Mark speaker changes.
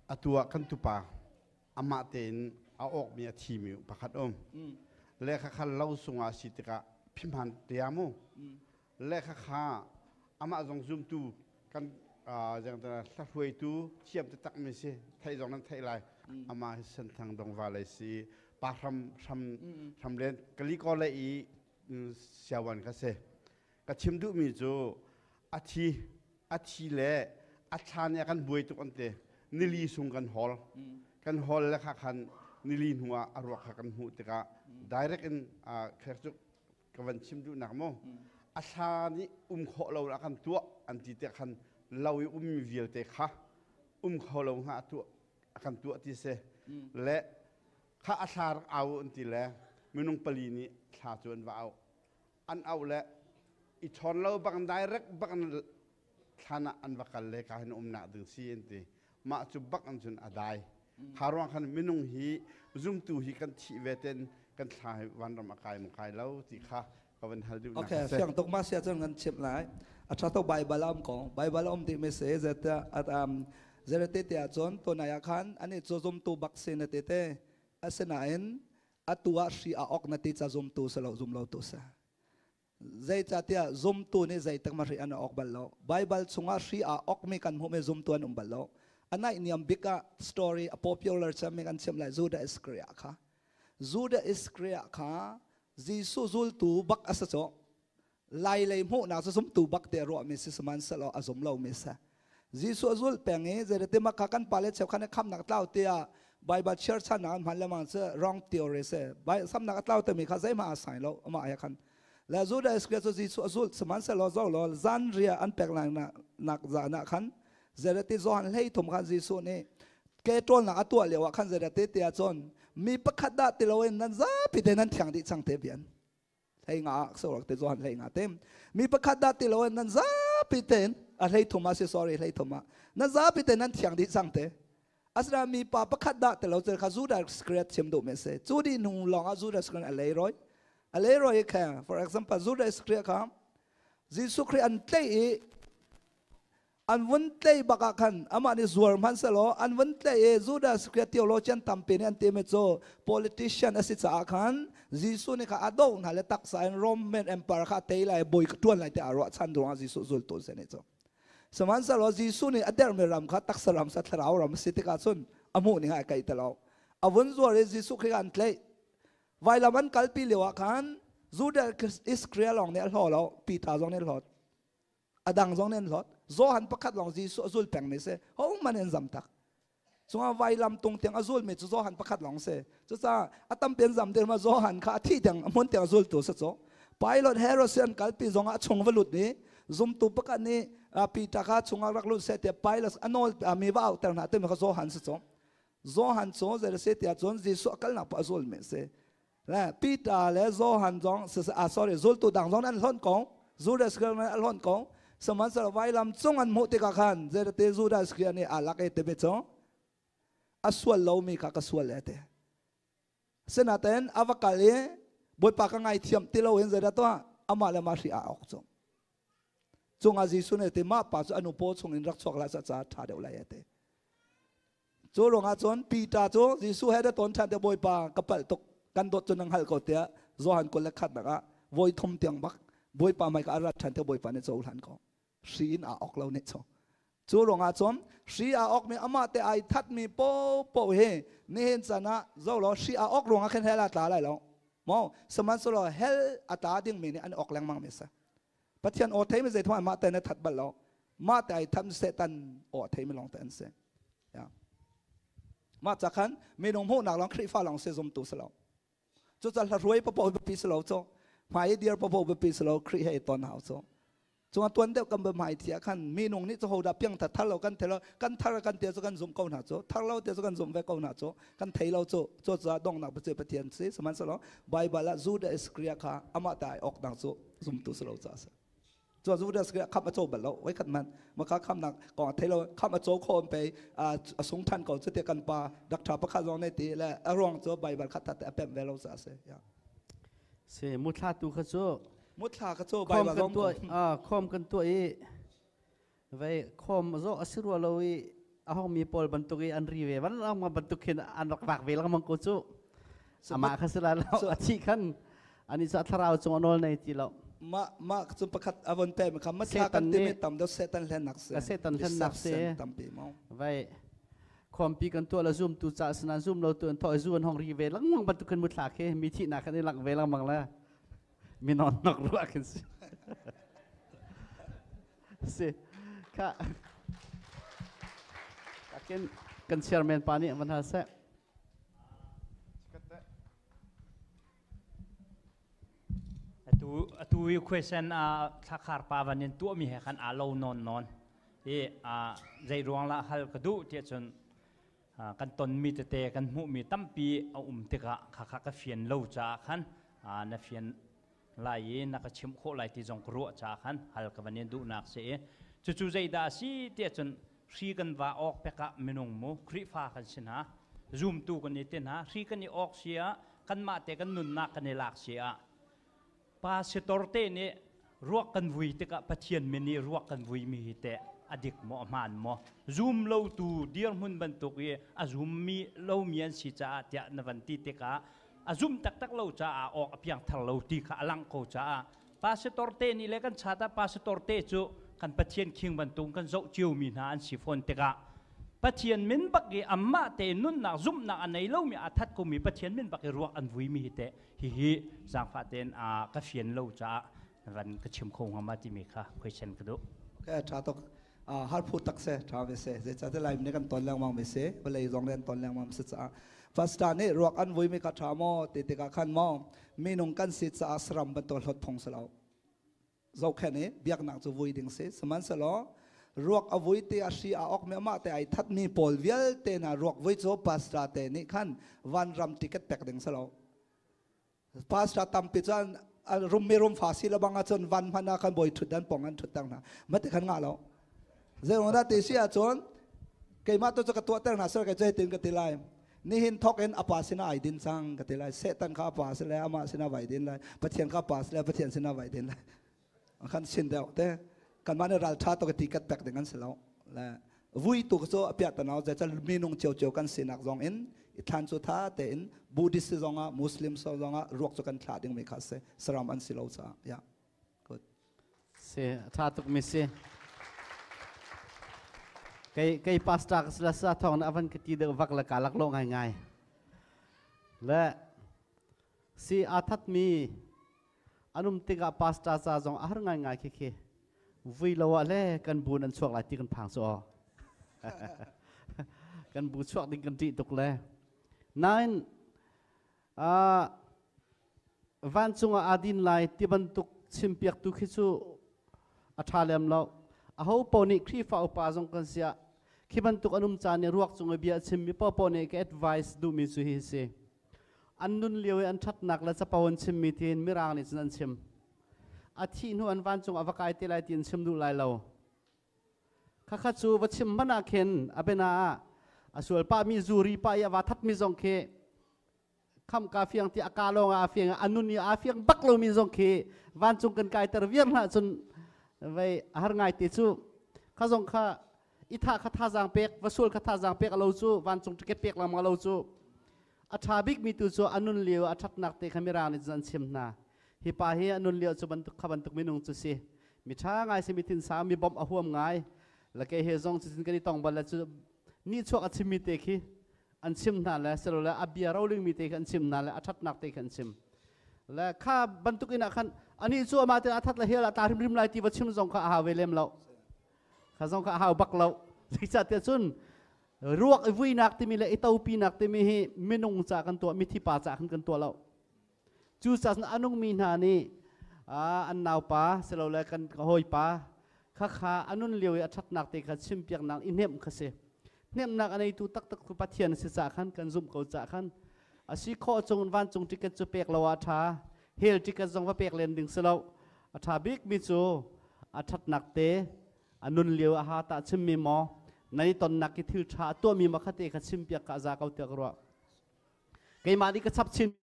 Speaker 1: Atu ah kan tupa amah tein a awkmi a thimi pakhat um. Le khakha lo sungah si tikah phimhan tia mu. Le khakha amah zong zumtu kan hlahruaitu thiam taktak mi si theih zong nan theih lai. Amah hi Senthang Dongva lei si pa hram hram hram len kaliko le i siawan kha si. Ka chim duhmi cu a thi a thi le a thla nih a kan buai tuk an ti. Nili sung kan hawl. Kan hawl le kha khan nili hnu ah a ruak kha kan hmuh tikah direct in khek cu ka van chim duhnak mu. A thla nih um khawh lo a kan tuah an ti te khan lo i ummi vialte kha um kho lo hnga a tuah a kan tuah ti si. Le kha a thla rak au an ti le minung pali nih thla cu an va au. An auh le i chawn lo bak direct bak in thlan ah an va kal le ka hin umnak ding si an ti. Mah cu bak an cun a dai. Kha ruang khan minung hi zumtu hi kan thih ve ten kan thla hi vanram a kai maw kai lo ti kha ka van hal duh.
Speaker 2: Okay, fiang tuk ma sia cun kan chimh lai. A tha to Bible am ko. Bible om ti me se zeta at am zerete te ah cun tunai ah khan ani cu zumtu bak si na te te asinain atu ah hri a ok na ti ca zumtu si lo, zum lo tu si. Zeicahtiah zumtu nih zeitik ma hri an ok bal lo. Bible chungah hri a ok mi kan hmuh mi zumtu an um bal lo. A naih niam bik ah story a popular cem mi kan chim lai, Judas Iscariot kha. Judas Iscariot kha Jesuh zultu bak a si cawh. Lai lei hmuhnak cu zumtu bak te ruah mi si sihmanhsehlaw a zum lo mi si. Jesuh a zul peng i zeirati mah kha kan pale cheukhat nih khamnak tlau tiah Bible chir channak an hman lengmang cu wrong theory si. Samnak a tlau timi kha zeihmah a sai lo amah he khan. Le Judas Iscariot cu Jesuh a zul sihmanhsehlaw zo law zan ria an pek nak zan ah khan zeirati Johan 13 khan Jesuh nih ke ṭawlnak a tuah lio ah khan zeirati tiah cun mi pakhat dah ti loin nan zapi te nan thiang dih cang te bian hlei nga so te Johan 15 te mi pakhat dah ti lo nan zapi ten a 33 ah si, sorry, 33 ah nan zapi ten nan thiang dih cang te. Asina mi pa pakhat dah ti lo kha Judas Iscariot chim duh me se. Cu di nung lawng ah Judas Iscariot a lei roi, a lei roi kha. For example, Judas Iscariot kha Jesuh Christ an tlei i an vun tlei bak ah khan amah nih zuar hmanh selaw an vun tlei i Judas Iscariot theologian tampi nih an ti mi cu politician a si caah khan Jesuh nih kha a doh hna le taksa in Roman Empire kha a tei lai, bawi ka ṭuan lai tiah a ruahchan ruangah Jesuh zultu si nih cu. Sihmanhsehlaw Jesuh nih a dermi ram kha taksa ram sa thlarau ram a si tikah cun a hmuh ning ah a kaih ti lo. A vun zuar i Jesuh Khrih an tlaih. Vailam an kalpi lio ah khan Judas Iscariot lawng nih a hlaw lo, Peter zong nih a hlawt. A dang zong nih an hlawt. Johan pakhat lawng Jesuh a zul pengmi si. Hohmanh an zam tak. Cungah vailam tung tiang a zulmi cu Johan pakhat lawng si. Cucaah a tampi an zam dir ma Johan kha a thih tiang a hmun tiang a zultu si cu. Pilot Herod an kalpi zongah a chung va lut i zumtu pakhat nih Peter kha chungah rak lut seh tiah Pilot a nawl mi va auhter hna timi kha Johan si cu. Johan cu zei a si tiah cun Jesuh a kalnak paoh a zulmi a si. Le Peter le Johan zong, sorry, zultu dang zong an hlonh ko. Judas Iscariot an hlonh ko. Sihmanhsehlaw vailam cung an hmuh tikah khan zeirate Judas Iscariot nih aa lak i timi cu a sual lomi kha ka sual e ti. Sinain a va kal i Bawipa ka ngaithiam ti loin zeidah tuah amah le mah hri aa awk cu. Cungah Jesuh nih ti mah pa cu a nu paw chungin rak chuak hlah seh caah ṭha deuh lai a ti. Cu ruangah cun Peter cu Jesuh he da ton ṭhan te, Bawipa, ka palh tuk, kan dawt cu nang hngalh ko tiah Johan 21 ah voi thum tiang bak Bawipa hmai ka a rat ṭhan te Bawipa nih cohlan ko. Hri in aa ok lo nih cu. Cu ruangah cun hri aa ok mi amah te ai that mi popo hi nihin chan ah zo lo hri aa ok ruangah khin hell a tla lai lo. Mo sihmanhsehlaw hell a tla ding mi nih an ok lengmang mi si. Pathian aw thei mi zei thum mah te na that bal lo. Mah te ai tham Satan aw thei mi lawng te an si. Ya. Mah ca khan minung hmuhnak lawng Khrihfa lawng si zumtu si lo. Cucaah hla papo biapi si lo cu. Hmai i dir papo biapi si lo, Khrih he i ton hau cu. Cunga tuan deuh kan hmai thia khan minung nih cu hodah piang thar thar lo kan thei lo, kan thar kan tia cu kan zum ko hna cu, thar lo tia cu kan zum ve ko hna cu, kan thei lo cu. Cu caah donghnak biace Pathian si. Sihmanhsehlaw Bible ah Judas Iscariot kha amah ta ai ok dang cu zumtu si lo ca si. Cu Judas Iscariot kham a co bal lo voi khat man maka khamnak kong a thei lo. Kham a co kho pe a sung than ko cu te kan pa doctor pakhat zong ne ti le a ruang cu Bible khat te a pem ve lo ca si.
Speaker 3: Si muthla tu kha cu
Speaker 2: muthla kha cu Bible
Speaker 3: zong khom kan tuah i vei khom zo asirua lo i. A hong mi pawl bantuk i an ri ve van lang bantuk khin an rak vak ve lengmang ko cu. Amah kha si lai lo, a thih khan ani cu a thlarau cung a nawl nei ti lo.
Speaker 2: Ma ma cu pakhat avon pe mi kha ma thla kan ti mi tam do setan hlen nak se.
Speaker 3: Setan hlen nak se.
Speaker 2: Tampi mo.
Speaker 3: Vai khompi kan tuah la zoom tu cha sana zoom lo tu an tho zu an hong ri ve lengmang bantuk khan mu thla khi mi thi na khan i lang ve lengmang la mi non nok ruah khin si si kha akin kan chairman pa nih van hal seh.
Speaker 4: Atu i question a thlakhar pa van in tuah mi he khan aa lo nawn nawn i zei ruang lah hal ka duh tiah cun kan tonmi tete kan hmuhmi tampi a um tikah khakha ka fian lo caah khan na fian lai i na ka chimh khawh lai ti zong ka ruah caah khan hal ka van in duhnak si i cucu zeidah a si tiah cun hri kan va awk pek ah minung mu Khrihfa kan si hna, zumtu kan i ti hna, hri kan i awk si ah kanmah te kan nunnak kan i lak si ah pastor te nih ruak kan vui tikah Pathian min i ruak kan vui mi hi teh a dik maw, a hmaan maw, zum lo tu dirhmun bantuk i a zum mi lomi an si caah tiah na van ti tikah a zum taktak lo caah awk a piangthar lo ti kha a langh ko caah pastor te nih le kan chat ah pastor te cu kan Pathian khing bantuk kan zoh cio mi hna an si fawn tikah Pathian min bak i amah te nunnak zumhnak a nei lomi a that komi Pathian min bak i ruak an vui mi hi teh hihi zaangfah tein a ka fian lo caah van ka chim kho hnga ma timi kha question ka duh.
Speaker 2: Okay, tha tuk. Har phu tak se tha ve se zei ca te lai ne kan ton lengmang ve se vawlei zong le an ton lengmang se caah pastor nih ruak an vui mi kha tha maw ti tikah khan maw minung kan si caah saram bantuk hlot phung si lo zohkhenh i biaknak cu vui ding si. Sihmanhsehlaw ruak a vui te a hri a ok mi amah te ai that mi pawl vialte hna ruak vui cu pastor te nih khan vanram ticket pek ding si lo. Pastor tampi cun rum mi rum fa si lo bang ahcun van hmanh ah khan bawi ṭhut dan pong an ṭhut ter hna. Mate khan ngah lo. Zei dah ti si ahcun keimah tu cu ka tuahter hna sir ka tin ka ti lai. Nihin thok in apa sinah ai din cang ka ti lai. Satan kha apa si le amah sinah vai din lai. Pathian kha apa si le Pathian sinah vai din lai. Kan sin deuh te. Kanmah nih ralṭha tuk ti kat pek ding an si lo. Le vui tu cu a piah tanau zei cal minung ciocio kan sinak zong in i thlan cu tha tein Buddhist zong ah Muslim zong ah ruak cu kan thlah ding mi kha si saram an si lo caah. Yeah, good.
Speaker 3: Si tha tuk mi si. Kei kei pastor ka sila sa thong na avan ka ti deuh vak le ka lak lo ngai ngai le si a that mi anum tikah pastor ca zong a har ngai ngai khi khi vui lo ah le kan bu nan chuak lai ti kan phang cu aw kan bu chuak ding kan ṭih tuk le nain vancung ah adin lai ti bantuk chimpiak tu khi cu a ṭha lem lo. Aho paoh nih Khrihfa upa zong kan siah khi bantuk an um caan i ruak cung i bia a chimmi paohpaoh nih ka advice duhmi cu hi si. An nun lio i an ṭhatnak le capo an chimmi tiin Mirang nih cun an chim. A thih hnu an vancung a va kai te lai tiin chim duh lai lo. Khakha cu va chim hmanh ah khin a bena ah a sual pahmi zuri pa i a va thatmi zong khi kham ka fiang ti a ka lawng ah a fiang a nun i a fiang bak lomi zong khi vancung kan kaiter viar hna cun vei a har ngai te cu kha zong kha i tha kha thazaang pek va sual kha thazaang pek a lo cu vancung ticket pek lengmang a lo cu. A ṭha bikmi tu cu a nun lio a ṭhatnak te kha Mirang nih cun an chim hna. Hi pa hi a nun lio cu bantuk kha bantuk minung cu si mi ṭha ngai si, mi thinsa, mi bawmh a huam ngai la ke he zong cutin kan i tong bal le cu ni chuak a chimmi te khi an chim hna le silole a bia roling mi te khi an chim hna le a ṭhatnak te khi an chim le kha bantuk in ah khan ani cu amah te a that le hel a ta hrimhrim lai ti va chim zong kha a hau ve lem lo, kha zong kha a hau bak lo. Zeicahtiah cun ruak i vuinak timi le i topinak timi hi minung ca kan tuah, mithi pa ca khan kan tuah lo. Cu ca anung mi hna nih an naupa silole kan hawipa kha kha anun lio i a ṭhatnak te kha chimpiaknak i hnemh kha si. Hnemhnak a neitu taktak cu Pathian si ca khan kan zumh ko ca khan a si khawh chung vancung ticket cu pek lo ah ṭha, hell ticket zong va pek len ding si lo. A ṭha bik mi cu a ṭhatnak te a nun lio a ha ta chimmi maw nan i tonnak i thil ṭha a tuahmi ma kha te kha chimpiak ka za ko tiah ka ruah. Keimah nih ka chap chin.